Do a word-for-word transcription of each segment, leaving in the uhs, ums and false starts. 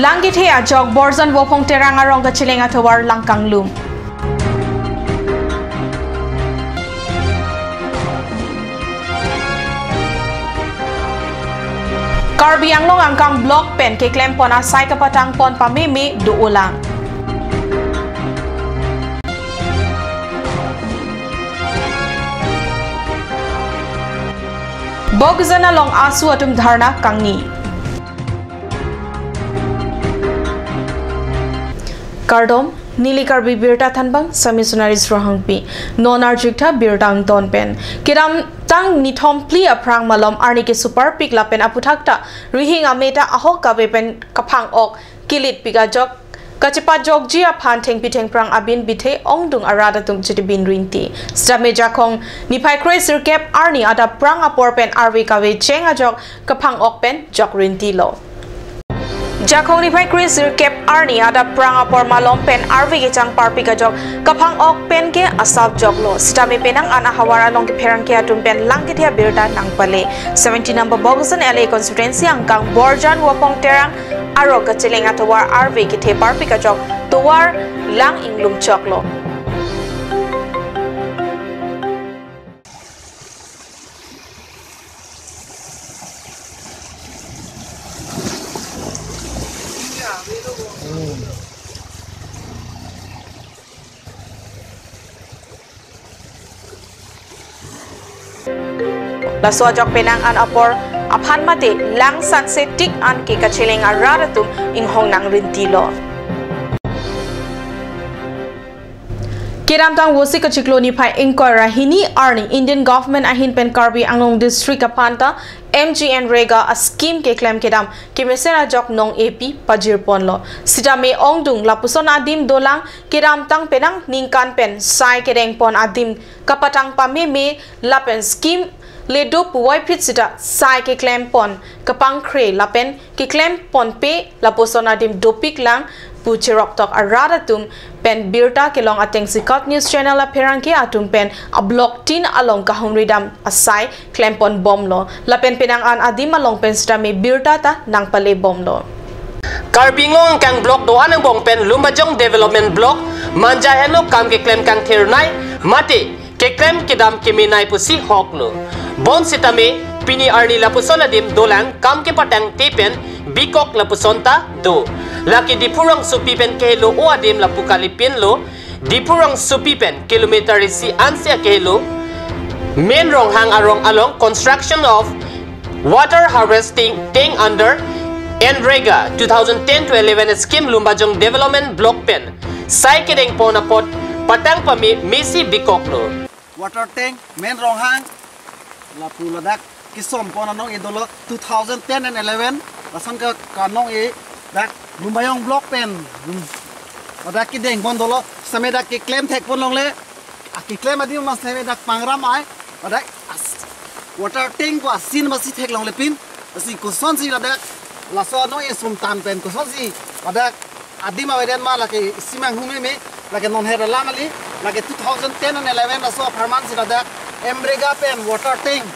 Lang kethe ajok Borjan Wophong Terang arong kacheleng atovar lang kanglum. Karbi Anglong angkang block pen keklem pon asai kapatang pon pameme do-olang. Bokajan along ASU atum dharna kangni. Kardom, neli Karbi Birta thanbang, Sami Sunari Srohangpi. Non arjutha birta angton pen. Kedamtang nithom phli aphrang malom arni keso parpik lapen aputhak ta rihing ameta ahok kave pen kaphang-ok kilitpik ajok kachepajokji aphan thengpi thengphrang abin bithe ongdung arat atum chitibin rinti. Sitame Jakhong niphai kre sirkep arni adap phrang apor pen arve kavecheng ajok kaphang-ok pen jok rintilo. Jakhong niphai kre sirkep arni adap phrang apor malom pen arve kechang parpik ajok kaphang-ok pen ke asap joklo. Sitame penang an ahavar along kepherangke atum pen lang kethe abirta nangpale. Seventeen number Bokajan L A constituency angkang Borjan Wophong Terang arong kacheleng atovar arve kethe parpik ajok tovar lang inglum choklo. Laso ajok penang an apor aphan mate lang sanse tik an ke kacheleng arat atum inghong nangrintilo. Kedamtang Vosik kachiklo niphai ingkoi ra hini arni Indian government ahin pen Karbi Anglong district aphan ta MGNREGA a scheme keklem kedam kemesen ajok nong-epi pajir ponlo. Sitame ongdung lapuson adim dolang, kedamtang penang ningkan pen sai kedeng pon adim kapatang pameme lapen scheme le do puvoiphit sita sai keklem pon kapangkre lapen keklem ponpe lapuson adim dopik lang pu cheroktok arat atum pen birta kelong atengsi KAT News Channel apherangke atum pen a block tin along kahumri dam asai klem pon bomlo. Lapen penang an adim along pen sitame birta ta nangpale bomlo. Karbi Anglong angkang block do-an angbong pen Lumbajong Development Block manja henlo kam keklem kangthirnei mate keklem kedam kemenei pusi hoklo. Bonsitame pini arni lapuson adim dolang, kam kepatangte pen bikok lapuson ta do. Lake Diphu rongsopi pen kehelo-o adim lapu kalipinlo. Diphu rongsopi pen kilometer isi ansi akehelo Main Ronghang arong along construction of water harvesting tank under MGNREGA two thousand ten to eleven scheme Lumbajong Development Block pen sai kedeng pon apot patang pamemesi bikoklo. Water tank Main Ronghang lapu ladak kesom pon anong-e dolo two thousand ten and eleven, lason ke kanong-e dak Lumbajong Block pen, hmm, ladak kedeng pon dolo, sitame dak keklem thek pon longle, akeklem adim mas sitame dak pangram ai, ladak as-, water tank ko asin masi theklongle pin, lasi kosonsi ladak laso anong-e sumtan pen kosonsi ladak adim avedet ma, lake isi manghumeme, lake non her alam kali, lake two thousand ten and eleven laso apharman si ladak MGNREGA pen water tank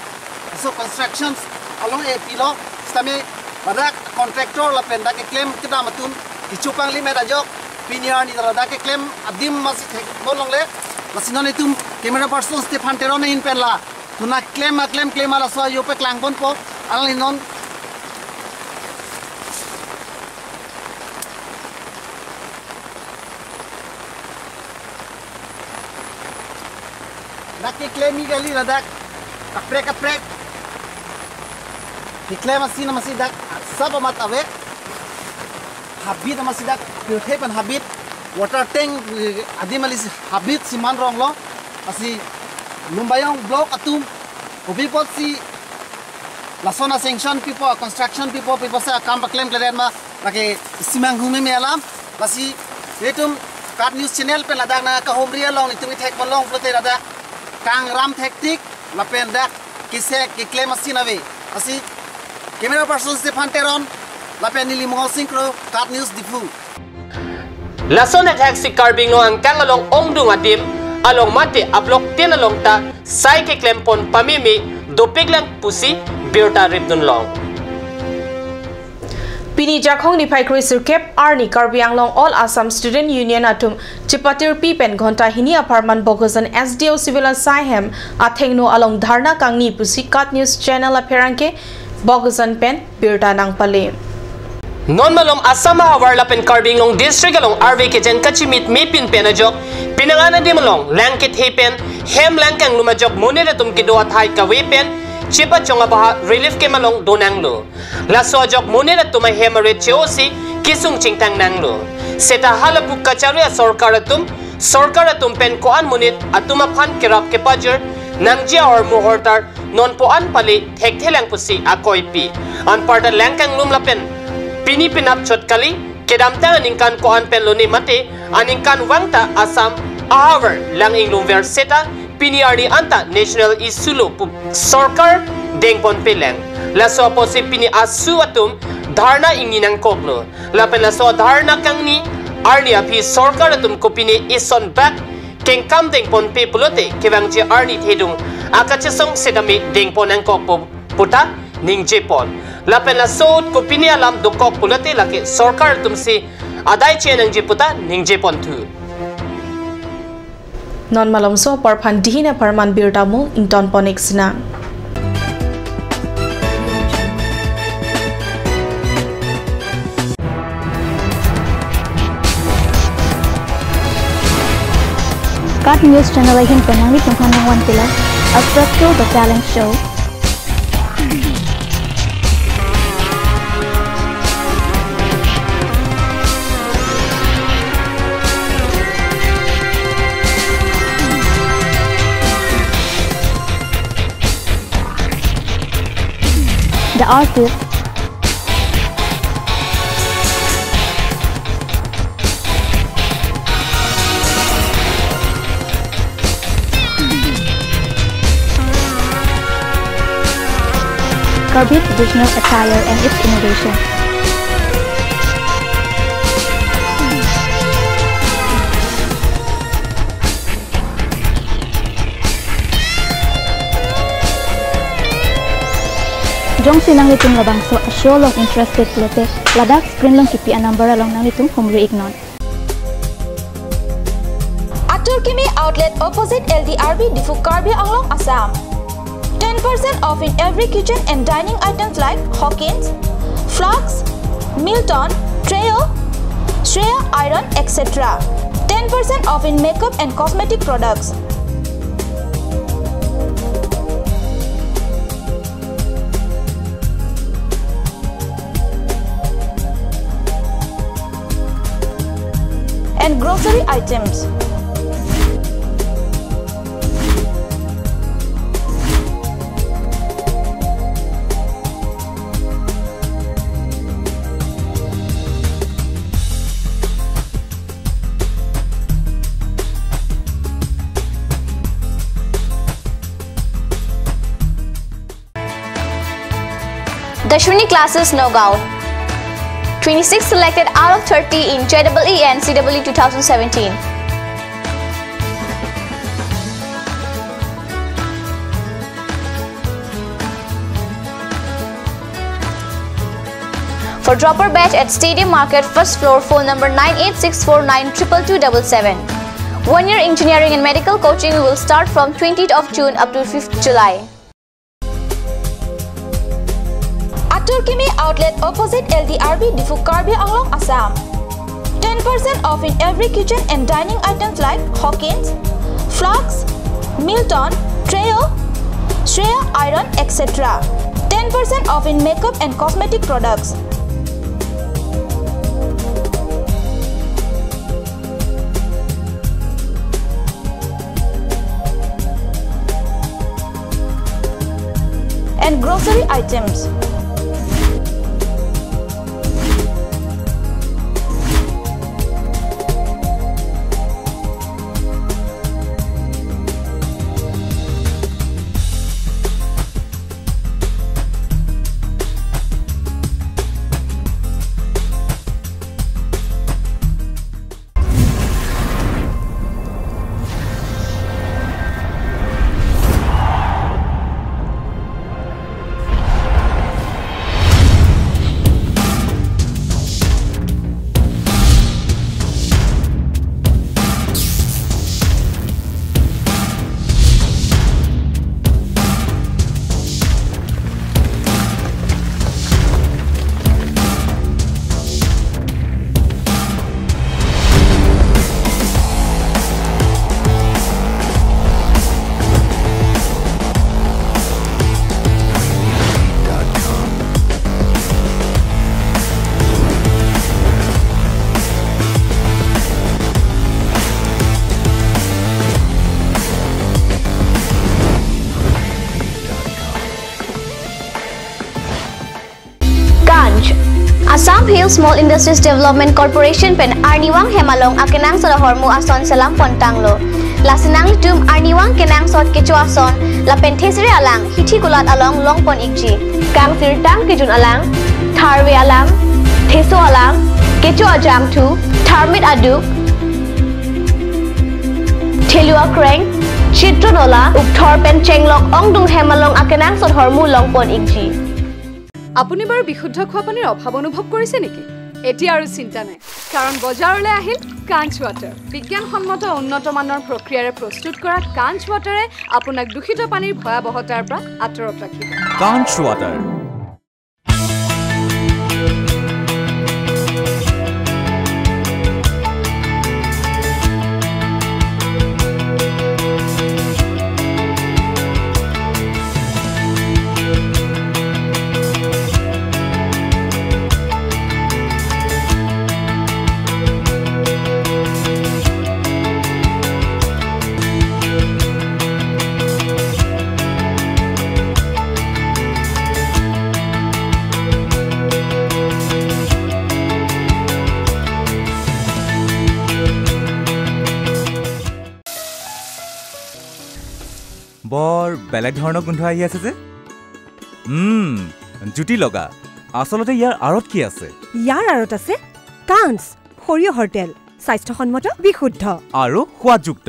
laso constructions along-e pilo, sitame ladak contractor lapen dak keklem kedam atum kechupang limit ajok pini arni ladak keklem adim masi thek pon longle, lasi non itum camera person Stephen Teron ahin pen la tuna klem ma klem klem ma laso ajo paklang ponpo, alangli non. Dak keklem-i kali ladak. Kaprek kaprek. Keklem asin masi dak asap amat ave. Habit masi dak pirthe pen habit. Water tank, eh, adim alisi habit si man ronglo. Lasi Lumbajong Block atum kopi apotsi lason a-sanction pipo, construction pipo, pi apotsi akam paklemkledet ma, lake isi manghumeme alam. Lasi nelitum KAT News Channel pen ladak nangkahumri along nelitum ithek malong pulote ladak kangram thektik lapen dak kese keklem asin ave. Lasi camera person Stephen Teron lapen neli Mohol Singh Kro, KAT News Diphu. Lason athak si Karbi Anglong angkang along ongdung adim along mate a-block tin along ta sai keklem pon pameme dopik lang pusi birta ripdun long. Pini Jakhong niphai kre sirkep arni Karbi Anglong All Assam Student Union atum chepatirpi pen ghonta hini apharman Bokajan S D O Civil asai hem athengno along dharna kangni pusi KAT News Channel apherangke Bokajan pen birta nangpale. Non malom Assam ahavar lapen Karbi Anglong District along arve kejang kachimit mepin pen ajok penang an adim along lang kethe pen hem lang kanglum ajok monit atum kedo athai kave pen chepachong abaha relief camp along donanglo. Laso ajok monit atum ahem arit che-osi kesung chingtang nanglo. Seta halapu kachari asorkar atum, sorkar atum pen ko-an monit atum aphan kerap kepajir nangji ahormu ahortar non po-an pale thekthelang pusi akoipi. Anparta lang kanglum lapen pini penap chot kali, kedamtang aningkan ko-an pen lone mate aningkan vangta Assam ahavar lang inglumver seta pini arni anta national issue lo pu sorkar dengponpelang. Laso apotsi pini ASU atum dharna ingni nangkoklo. Lapen laso dharna kangni arni aphi sorkar atum kopine ison bak kengkam dengponpe pulote kevangji arni thedung akachesong setame dengpon nangkokpo puta ningjepon. Lapen laso ahut kopine alam dokok pulote lake sorkar atumsi adai chenangji puta ningjeponthu. Non malomso apor aphan dihin apharman birta mo ingtonpon-ik sinang. KAT News Channel ahin pen nanglitum aphan nangvanpilo Astro Show The Talent Show. The Artist. Karbi traditional attire and its innovation. Jongsi nanglitum labangso a-show along interested pulote, ladak screen along kipi a-number along nanglitum humri-iknon. Atur Kimi Outlet, opposite L D R B, Diphu, Karbi Anglong, Assam. Ten percent off in every kitchen and dining items like Hawkins, flasks, Milton, Treo, Shreya iron, et cetera. Ten percent off in makeup and cosmetic products. And grocery items. Dashwini Classes, Nagaon. Twenty-six selected out of thirty in J E E and C E E two thousand seventeen. For dropper batch at Stadium Market, first floor, phone number nine eight six four nine triple two double seven. One year engineering and medical coaching will start from twentieth of June up to fifth July. Atur Kimi Outlet, opposite L D R B, Diphu, Karbi Anglong, Assam. Ten percent off in every kitchen and dining items like Hawkins, flasks, Milton, Treo, Shreya iron, et cetera. Ten percent off in makeup and cosmetic products. And grocery items. Hill Small Industries Development Corporation pen arnivang hem along akenangsot ahormu ason selam pontanglo. Lasi nanglitum arnivang kenangsot kecho ason lapen thesere alang hithi kulat along longpon ikji. Kangsirtang kejun alang, tharve alang, theso alang, kecho ajangthu, tharmit aduk, thelu akreng, chitro nola, ukthor pen chenglok ongdung hem along akenangsot ahormu longpon ikji. আপুনি বাৰু বিশুদ্ধ খোৱা পানীৰ অভাৱ অনুভৱ কৰিছে নেকি? এতিয়া আৰু চিন্তা নাই, কাৰণ বজাৰলৈ আহিল কাঞ্চ ৱাটাৰ। বিজ্ঞানসন্মত উন্নত মানৰ প্ৰক্ৰিয়াৰে প্ৰস্তুত কৰা কাঞ্চ ৱাটাৰে আপোনাক দূষিত পানীৰ ভয়াৱহতাৰ পৰা আঁতৰত ৰাখিব। কাঞ্চ ৱাটাৰ। বৰ বেলেগ ধৰণৰ গোন্ধ আহি আছে যে। উম, জুতি লগা। আচলতে ইয়াৰ আঁৰত কি আছে? ইয়াৰ আঁৰত আছে কাঞ্চ, সৰিয়হৰ তেল, স্বাস্থ্যসন্মত, বিশুদ্ধ। আৰু সোৱাদযুক্ত।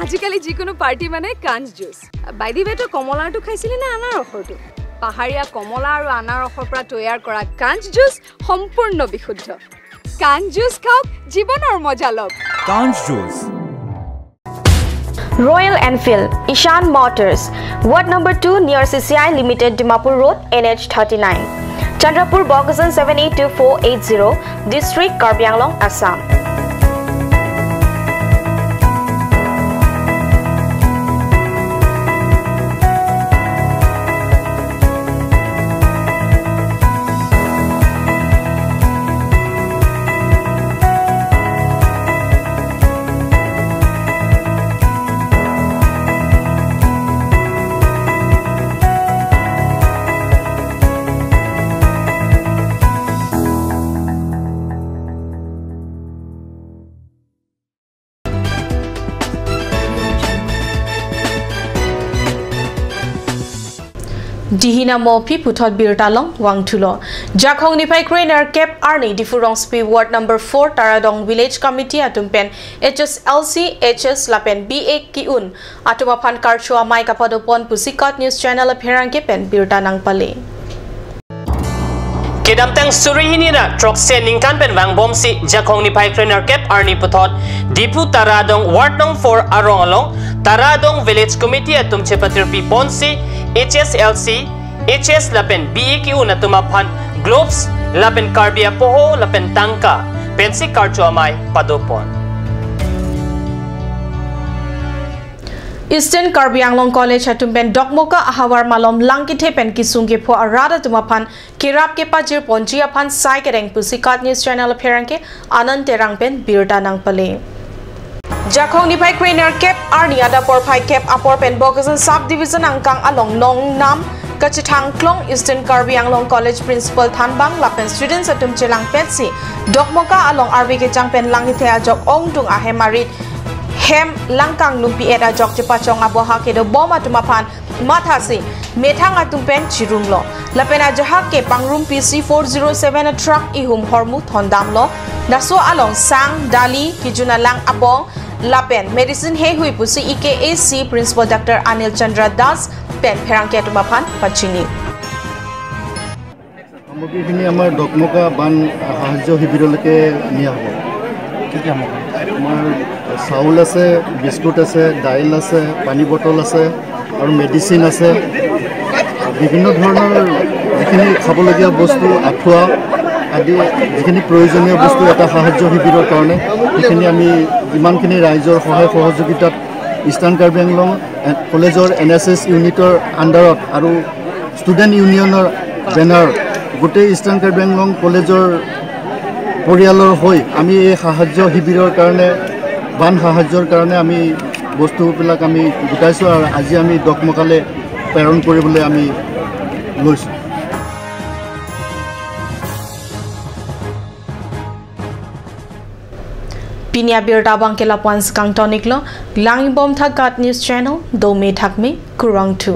আজিকালি যিকোনো পাৰ্টি মানে কাঞ্চ জুচ। By the way, তই কমলাৰটো খাইছিলি নে আনাৰসৰটো? পাহাৰীয়া কমলা আৰু আনাৰসৰ পৰা তৈয়াৰ কৰা কাঞ্চ জুচ সম্পূৰ্ণ বিশুদ্ধ। কাঞ্চ জুচ খাওক, জীৱনৰ মজা লওক। কাঞ্চ juice. Royal Enfield, Ishan Motors, Ward number two near C C I Limited, Dimapur Road, N H thirty-nine, Chandrapur, Bokajan seven eight two four eight zero, District, Karbi Anglong, Assam. Dihina mo aphi puthot birta along vangthulo. Jakhong niphai krenerkep arni Diphu Rongsopi Ward number four Taradong Village Committee atum pen H S L C, H S lapen B A ki-un atum aphan karcho amei kapadopon pusi KAT News Channel apherangke pen birta nangpale. Kedamtang suri hini ra throkse ningkan pen vangbomsi Jakhong niphai krenerkep arni puthot Diphu Taradong Ward nong four arong along Taradong Village Committee atum chepatirpi ponsi H S L C, H S lapen B A ki-un atum aphan gloves lapen Karbi apoho lapen tangka pensi karcho amei padopon. Eastern Karbi Anglong College atum pen Dokmoka ahavar malom langkethe pen kesung kepho arat atum aphan kerap kepajir ponji aphan sai kereng pusi KAT News Channel apherangke Anand Terang pen birta nangpale. Jakhong niphai krenerkep arni adap porphai kep apor pen Bokajan Sub Division angkang along nongnam kachethang klong Eastern Karbi Anglong College Principal thanbang lapen students atum chelangpetsi Dokmoka along arve kechang pen langkethe ajok ongdung ahem arit hem langkang lumpi-et ajok chepachong aboha kedobom atum aphan mathasi methang atum pen chirumlo. Lapen ajahak ke pangrumpi C four zero seven a truck ihum hormu thondamlo. Laso along sang, dali, kijun alang abong lapen medicine heihui pusi E K A C Principal Doctor Anil Chandra Das pen pherangke atum aphan pachini. সামগ্ৰীখিনি আমাৰ ডকমকা বান সাহায্য শিবিৰলৈকে নিয়া হ'ব। কি কি সামগ্ৰী? আমাৰ চাউল আছে, বিস্কুট আছে, দাইল আছে, পানী বটল আছে আৰু মেডিচিন আছে। বিভিন্ন ধৰণৰ যিখিনি খাবলগীয়া বস্তু, আঁঠুৱা আদি যিখিনি প্ৰয়োজনীয় বস্তু এটা সাহায্য শিবিৰৰ কাৰণে, সেইখিনি আমি যিমানখিনি ৰাইজৰ সহায় সহযোগিতাত ইষ্টাৰ্ণ কাৰ্বি আংলং এ- কলেজৰ এন এছ এছ ইউনিটৰ আণ্ডাৰত আৰু ষ্টুডেণ্ট ইউনিয়নৰ বেনাৰ গোটেই ইষ্টাৰ্ণ কাৰ্বি আংলং কলেজৰ পৰিয়ালৰ হৈ আমি এই সাহায্য শিবিৰৰ কাৰণে, বান সাহায্যৰ কাৰণে আমি বস্তুবিলাক আমি গোটাইছোঁ আৰু আজি আমি ডকমকালৈ প্ৰেৰণ কৰিবলৈ আমি লৈছোঁ। Pini abirta abangke lapu-an si kangtoniklo. Langbom thak GAT News Channel, dome thakme, kurvangthu.